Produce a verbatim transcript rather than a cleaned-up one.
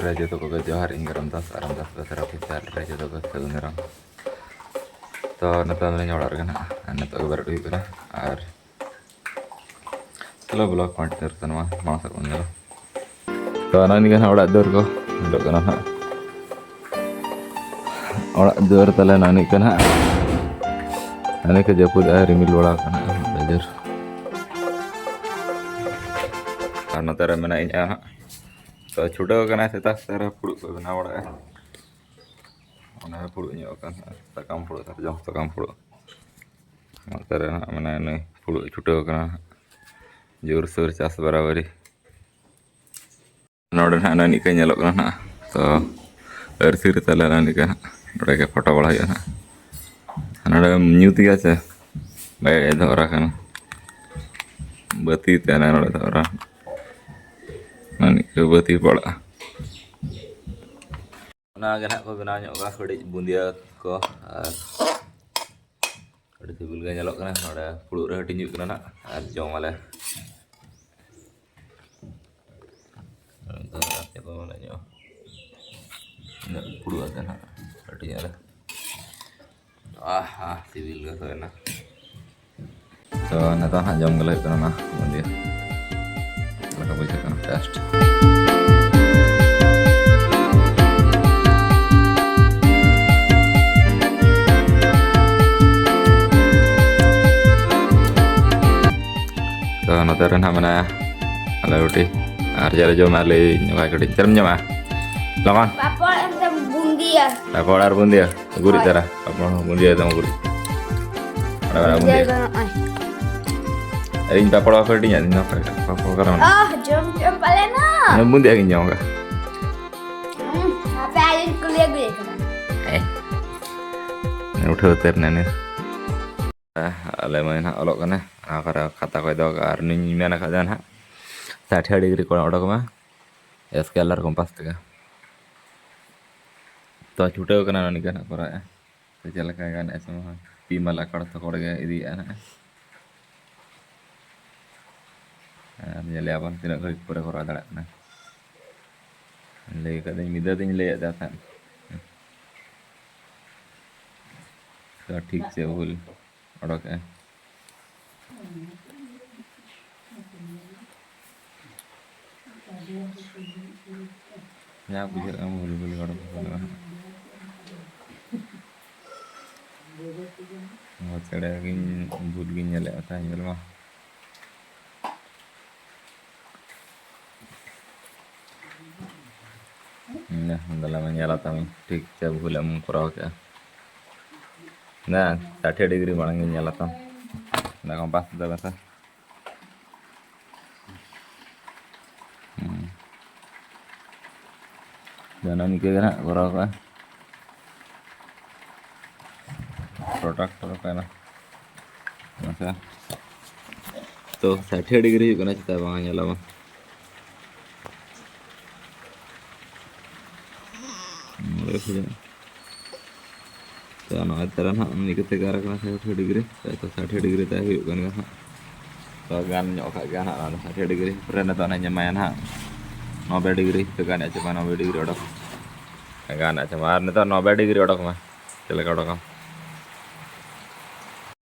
ᱨᱮ ᱡᱚᱛᱚ ᱠᱚᱜᱮ ᱡᱚᱦᱟᱨ, ᱤᱧ ᱜᱮ ᱨᱟᱢᱫᱟᱥ, ᱟᱨ ᱨᱟᱢᱫᱟᱥ ᱵᱮᱥᱨᱟ ᱚᱯᱷᱤᱥᱤᱭᱟᱞ ᱨᱮ ᱡᱚᱛᱚ ᱠᱚ ᱥᱟᱹᱜᱩᱱ ᱫᱟᱨᱟᱢ᱾ ᱛᱚ ᱱᱤᱛᱚᱜ ᱫᱚᱞᱤᱧ ᱚᱲᱟᱜ ᱨᱮᱜᱮ ᱱᱟᱦᱟᱜ, ᱟᱨ ᱱᱤᱛᱚᱜ ᱜᱮ ᱵᱮᱨᱮᱫ ᱦᱩᱭᱩᱜ ᱠᱟᱱᱟ᱾ ᱟᱨ ᱪᱚᱞᱚ ᱵᱞᱚᱜ ᱠᱚᱱᱴᱤᱱᱤᱭᱩ ᱛᱟᱦᱮᱱ ᱢᱟ, ᱢᱟᱲᱟᱝ ᱥᱮᱫ ᱵᱚᱱ ᱧᱮᱞᱟ᱾ ᱛᱚ ᱱᱚᱜᱼᱚᱭ ᱱᱤᱝᱠᱟᱹ ᱱᱟᱦᱟᱜ ᱚᱲᱟᱜ ᱫᱩᱣᱟᱹᱨ ᱠᱚ ᱧᱮᱞᱚᱜ ᱠᱟᱱᱟ ᱱᱟᱦᱟᱜ᱾ ᱚᱲᱟᱜ ᱫᱩᱣᱟᱹᱨ ᱛᱟᱞᱮ ᱱᱚᱜᱼᱚᱭ ᱱᱤᱝᱠᱟᱹ ᱱᱟᱦᱟᱜ᱾ ᱱᱚᱜᱼᱚᱭ ᱱᱤᱝᱠᱟᱹ ᱡᱟᱹᱯᱩᱫ ᱟᱨ ᱨᱤᱢᱤᱞ ᱵᱟᱲᱟ ᱠᱟᱱᱟ ᱟᱹᱰᱤ ᱡᱳᱨ᱾ ᱟᱨ ᱱᱚᱛᱮ ᱨᱮ ᱢᱮᱱᱟᱜ ᱤᱧᱟ ᱦᱟᱸᱜ᱾ ᱛᱚ ᱪᱷᱩᱴᱟᱹᱣ ᱠᱟᱱᱟᱭ ᱥᱮᱛᱟᱜ ᱥᱮᱛᱟᱜ ᱨᱮ ᱯᱷᱩᱲᱩᱜ ᱠᱚ ᱵᱮᱱᱟᱣ ᱵᱟᱲᱟᱭᱟ᱾ ᱚᱱᱟ ᱯᱷᱩᱲᱩᱜ ᱧᱚᱜ ᱟᱠᱟᱱ ᱦᱟᱸᱜ, ᱥᱟᱠᱟᱢ ᱯᱷᱩᱲᱩᱜ, ᱥᱟᱨᱡᱚᱢ ᱥᱟᱠᱟᱢ ᱯᱷᱩᱲᱩᱜ᱾ ᱱᱚᱛᱮ ᱨᱮ ᱦᱟᱸᱜ ᱢᱮᱱᱟᱭᱟ ᱱᱩᱭ ᱯᱷᱩᱲᱩᱜ ᱪᱷᱩᱴᱟᱹᱣ ᱠᱟᱱᱟ ᱦᱟᱸᱜ᱾ ᱡᱳᱨᱥᱳᱨ ᱪᱟᱥ ᱵᱟᱨᱟᱵᱟᱨᱤ᱾ ᱱᱚᱰᱮ ᱱᱟᱦᱟᱜ ᱱᱟᱹᱱᱤᱡ ᱠᱚ ᱧᱮᱞᱚᱜ ᱠᱟᱱᱟ ᱱᱟᱦᱟᱜ᱾ ᱛᱚ ᱟᱹᱨᱥᱤ ᱨᱮ ᱛᱟᱞᱮ ᱱᱟᱹᱱᱤᱡ ᱠᱚ ᱱᱟᱦᱟᱜ ᱱᱚᱰᱮ ᱜᱮ ᱯᱷᱳᱴᱳ ᱵᱟᱲᱟ ᱦᱩᱭᱩᱜᱼᱟ ᱱᱟᱦᱟᱜ᱾ ᱱᱚᱰᱮ ᱧᱩᱛ ᱜᱮᱭᱟ ᱥᱮ, ᱵᱟᱭ ᱫᱷᱚᱨᱟ ᱠᱟᱱᱟ᱾ ᱵᱟᱹᱛᱤ ᱛᱟᱦᱮᱱᱟ ᱱᱚᱰᱮ ᱫᱷᱚᱨᱟ᱾ ᱱᱟᱹᱱᱤᱡ ᱠᱚ ᱵᱟᱹᱛᱤ ᱯᱟᱲᱟᱜᱼᱟ᱾ ᱚᱱᱟ ᱜᱮ ᱱᱟᱦᱟᱜ ᱠᱚ ᱵᱮᱱᱟᱣ ᱧᱚᱜ ᱠᱟᱜᱼᱟ ᱠᱟᱹᱴᱤᱡ ᱵᱩᱸᱫᱤᱭᱟᱹ ᱠᱚ, ᱟᱨ ᱟᱹᱰᱤ ᱥᱤᱵᱤᱞ ᱜᱮ ᱧᱮᱞᱚᱜ ᱠᱟᱱᱟ᱾ ᱱᱚᱰᱮ ᱯᱷᱩᱲᱩᱜ ᱨᱮ ᱦᱟᱹᱴᱤᱧ ᱦᱩᱭᱩᱜ ᱠᱟᱱᱟ ᱱᱟᱦᱟᱜ, ᱟᱨ ᱡᱚᱢ ᱟᱞᱮ᱾ ᱱᱚᱝᱠᱟ ᱠᱟᱛᱮ ᱠᱚ ᱢᱟᱱᱮ ᱧᱚᱜ ᱩᱱᱟᱹᱜ ᱯᱷᱩᱲᱩᱜ ᱟᱛᱮ ᱱᱟᱦᱟᱜ ᱦᱟᱹᱴᱤᱧ ᱟᱞᱮ᱾ ᱟᱦᱟ, ᱥᱤᱵᱤᱞ ᱜᱮ ᱥᱚᱭᱱᱟ᱾ ᱛᱚ ᱱᱤᱛᱚᱜ ᱦᱟᱸᱜ ᱡᱚᱢ ᱜᱮᱞᱮ ᱦᱩᱭᱩᱜ ᱠᱟᱱᱟ ᱚᱱᱟ ᱵᱩᱸᱫᱤᱭᱟᱹ᱾ ᱪᱮᱫ ᱞᱮᱠᱟ ᱵᱩᱡᱷᱟᱹᱜ ᱠᱟᱱᱟ ᱴᱮᱥᱴ? ᱛᱚ ᱱᱚᱛᱮ ᱨᱮ ᱱᱟᱦᱟᱜ ᱢᱮᱱᱟᱭᱟ ᱟᱞᱮ ᱨᱩᱴᱤ᱾ ᱟᱨ ᱪᱮᱫ ᱞᱮ ᱡᱚᱢᱟ ᱞᱟᱹᱭ ᱧᱚᱜᱟᱭ ᱠᱟᱹᱴᱤᱡ᱾ ᱪᱮᱫ ᱮᱢ ᱡᱚᱢᱟ? ᱞᱚᱜᱚᱱ᱾ ᱯᱟᱯᱚᱲ ᱮᱱᱛᱮ ᱵᱩᱸᱫᱤᱭᱟᱹ᱾ ᱯᱟᱯᱚᱲ ᱟᱨ ᱵᱩᱸᱫᱤᱭᱟᱹ᱾ ᱜᱩᱨᱤᱡ ᱦᱳᱭ᱾ ᱫᱷᱟᱨᱟ᱾ ᱯᱟᱯᱚᱲ ᱦᱚᱸ ᱵᱩᱸᱫᱤᱭᱟᱹ ᱫᱚ ᱜᱩᱨᱤᱡ᱾ ᱚᱸᱰᱮ ᱢᱮᱱᱟᱜᱼᱟ ᱵᱩᱸᱫᱤᱭᱟᱹ᱾ ᱵᱩᱸᱫᱤᱭᱟᱹ ᱫᱚ ᱱᱚᱜᱼᱚᱭ᱾ ᱟᱨ ᱤᱧ ᱯᱟᱯᱚᱲ ᱵᱟᱠᱚ ᱦᱟᱹᱴᱤᱧᱟ, ᱤᱧ ᱫᱚ ᱯᱟᱯᱚᱲ ᱚᱠᱟᱨᱮ ᱢᱮᱱᱟᱜᱼᱟ? ᱟᱦ, ᱡᱚᱢ ᱡᱚᱢ ᱯᱟᱞᱮ ᱱᱟ᱾ ᱤᱧ ᱫᱚ ᱵᱩᱸᱫᱤᱭᱟᱹ ᱜᱤᱧ ᱡᱚᱢ ᱟᱠᱟᱫ᱾ ᱦᱩᱸ, ᱦᱟᱯᱮ ᱟᱹᱞᱤᱧ ᱠᱩᱞᱤ ᱟᱹᱜᱩᱭᱮ ᱠᱟᱱᱟ᱾ ᱦᱮᱸ᱾ ᱩᱴᱷᱟᱹᱣ ᱩᱛᱟᱹᱨ ᱮᱱᱟ ᱱᱩᱭ᱾ ᱟᱞᱮ ᱢᱟᱹᱭ ᱱᱟᱦᱟᱜ ᱚᱞᱚᱜ ᱠᱟᱱᱟ, ᱚᱱᱟ ᱠᱚᱨᱮ ᱠᱷᱟᱛᱟ ᱠᱚᱭ ᱫᱚᱦᱚ ᱠᱟᱜᱼᱟ᱾ ᱟᱨ ᱱᱩᱭ ᱢᱮᱱ ᱟᱠᱟᱫᱟ ᱱᱟᱦᱟᱜ ᱥᱟᱴᱷᱮ ᱰᱤᱜᱽᱨᱤ ᱠᱚᱬ ᱚᱰᱚᱠ ᱢᱟ, ᱥᱠᱮᱞ ᱟᱨ ᱠᱚᱢᱯᱟᱥ ᱛᱮᱜᱮ᱾ ᱛᱚ ᱪᱷᱩᱴᱟᱹᱣ ᱠᱟᱱᱟ ᱱᱩᱭ ᱜᱮ ᱱᱟᱦᱟᱜ ᱠᱚᱨᱟᱣᱮᱫᱼᱟ᱾ ᱛᱚ ᱪᱮᱫ ᱞᱮᱠᱟ ᱜᱟᱱᱮᱫᱼᱟ ᱥᱮ ᱵᱟᱝ? ᱛᱤ ᱢᱟ ᱞᱟᱠᱟᱲ ᱛᱷᱚᱠᱚᱲ ᱜᱮ ᱤᱫᱤᱭᱮᱫᱼᱟ ᱱᱟᱦᱟᱜ᱾ ᱟᱨ ᱧᱮᱞᱮᱜᱼᱟ ᱵᱚᱱ ᱛᱤᱱᱟᱹᱜ ᱜᱷᱟᱹᱲᱤᱡ ᱯᱚᱨᱮ ᱠᱚᱨᱟᱣ ᱫᱟᱲᱮᱭᱟᱜ ᱠᱟᱱᱟ᱾ ᱞᱟᱹᱭ ᱠᱟᱫᱟᱹᱧ, ᱢᱤᱫ ᱫᱷᱟᱣ ᱫᱚᱧ ᱞᱟᱹᱭᱮᱫ ᱛᱟᱦᱮᱸᱫ᱾ ᱥᱚᱴᱷᱤᱠ ᱥᱮ ᱵᱷᱩᱞ ᱚᱰᱚᱠᱮᱜᱼᱟ᱾ ᱡᱟ ᱵᱩᱡᱷᱟᱹᱜ ᱠᱟᱱᱟ, ᱵᱷᱩᱞ ᱵᱷᱩᱞ ᱜᱮ ᱚᱰᱚᱠ ᱵᱚᱞᱚᱜᱼᱟ ᱦᱟᱸᱜ᱾ ᱱᱚᱣᱟ ᱪᱮᱬᱮ ᱜᱤᱧ ᱵᱷᱩᱞ ᱜᱤᱧ ᱧᱮᱞᱮᱫ ᱛᱟᱦᱮᱸᱫ, ᱧᱮᱞ ᱢᱟ᱾ ᱫᱮᱞᱟ ᱢᱟ ᱧᱮᱞ ᱟᱛᱟᱢ ᱴᱷᱤᱠ ᱥᱮ ᱵᱷᱩᱞ ᱮᱢ ᱠᱚᱨᱟᱣ ᱠᱮᱜᱼᱟ᱾ ᱫᱟ, ᱥᱟᱴᱷᱮ ᱰᱤᱜᱽᱨᱤ ᱢᱟᱲᱟᱝ ᱜᱤᱧ ᱧᱮᱞ ᱟᱛᱟᱢ᱾ ᱫᱟ, ᱠᱚᱢᱯᱟᱥ ᱫᱚ ᱢᱮᱥᱟ᱾ ᱦᱩᱸ᱾ ᱫᱟ, ᱱᱚᱜᱼᱚ ᱱᱤᱝᱠᱟᱹ ᱜᱮ ᱱᱟᱦᱟᱜ ᱠᱚᱨᱟᱣ ᱠᱟᱜᱼᱟ᱾ ᱯᱨᱚᱰᱟᱠᱴ ᱚᱠᱟᱭᱮᱱᱟ? ᱟᱪᱪᱷᱟ, ᱛᱚ ᱥᱟᱴᱷᱮ ᱰᱤᱜᱽᱨᱤ ᱦᱩᱭᱩᱜ ᱠᱟᱱᱟ, ᱪᱮᱫᱟᱜ ᱵᱟᱝ ᱧᱮᱞᱚᱜᱼᱟ? ᱛᱚ ᱱᱚᱜᱼᱚᱭ ᱛᱟᱨᱟ ᱱᱟᱦᱟᱜ ᱱᱤᱭᱟᱹ ᱠᱟᱛᱮ ᱜᱟᱨ ᱠᱟᱱᱟ ᱥᱟᱴᱷᱮ ᱰᱤᱜᱽᱨᱤ, ᱛᱚ ᱥᱟᱴᱷᱮ ᱰᱤᱜᱽᱨᱤ ᱛᱮ ᱦᱩᱭᱩᱜ ᱠᱟᱱ ᱜᱮᱭᱟ ᱦᱟᱸᱜ᱾ ᱛᱚ ᱜᱟᱱ ᱧᱚᱜ ᱠᱟᱜ ᱜᱮᱭᱟ ᱱᱟᱦᱟᱜ ᱱᱚᱣᱟ ᱫᱚ ᱥᱟᱴᱷᱮ ᱰᱤᱜᱽᱨᱤ᱾ ᱯᱚᱨᱮ ᱱᱤᱛᱚᱜ ᱱᱟᱦᱟᱜ ᱧᱮᱞ ᱢᱟᱭᱟ ᱱᱟᱦᱟᱜ ᱱᱚᱵᱮ ᱰᱤᱜᱽᱨᱤ, ᱛᱚ ᱜᱟᱱ ᱪᱮ ᱵᱟᱝ ᱱᱚᱵᱮ ᱰᱤᱜᱽᱨᱤ ᱚᱰᱚᱠ᱾ ᱜᱟᱱ ᱪᱮ ᱵᱟᱝ? ᱟᱨ ᱱᱤᱛᱚᱜ ᱱᱚᱵᱮ ᱰᱤᱜᱽᱨᱤ ᱚᱰᱚᱠ ᱢᱟ, ᱪᱮᱫ ᱞᱮᱠᱟ ᱚᱰᱚᱠᱟᱢ?